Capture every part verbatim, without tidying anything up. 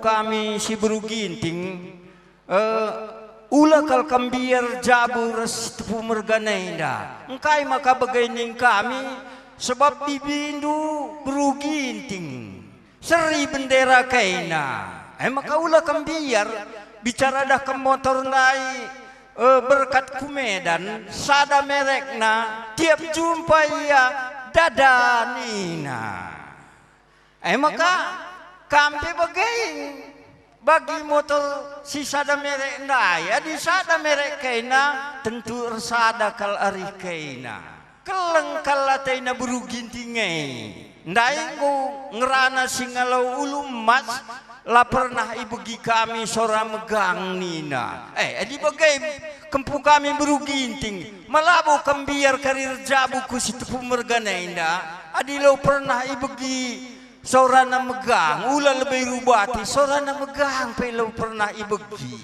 kami si beru Ginting, eh, ula kal kam mbiar jabu ras tepu mergana enda. Engkai maka bage ning kami, sebab bibindu beru Ginting, seri bendera kaina. E maka ula kam mbiar, bicara dah kam motor ndai, eh, berkat ku Medan, sada merekna, tiap jumpa ia dada nina. E maka kam pe bage bagi motor si sada merek ndai, adi sada merek kaina, tentu ersada kal arih kaina. Keleng kal atena beru Ginting e. Ndai enggo ngerana si ngalo ulu emas, la pernah ibegi kami sora megang nina. Eh, adi bage kempu kami beru Ginting, ma labo kam mbiar kari erjabu ku si tepu mergana enda? Adi la pernah ibegi sorana megang, ula lebe rubati, sorana megang pe la pernah ibegi.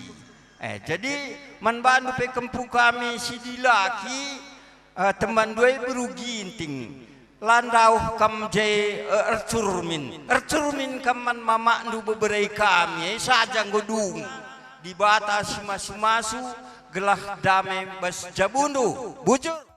Eh, jadi man bandu pe kempu kami si dilaki, eh, teman ndai beru Ginting, la ndauh kam je, eh, ercurmin. Ercurmin kam man mamakndu bebere kami, eh, saja enggo dung. Dibata si masu-masu, gelah dame bas jabundu. Bujur.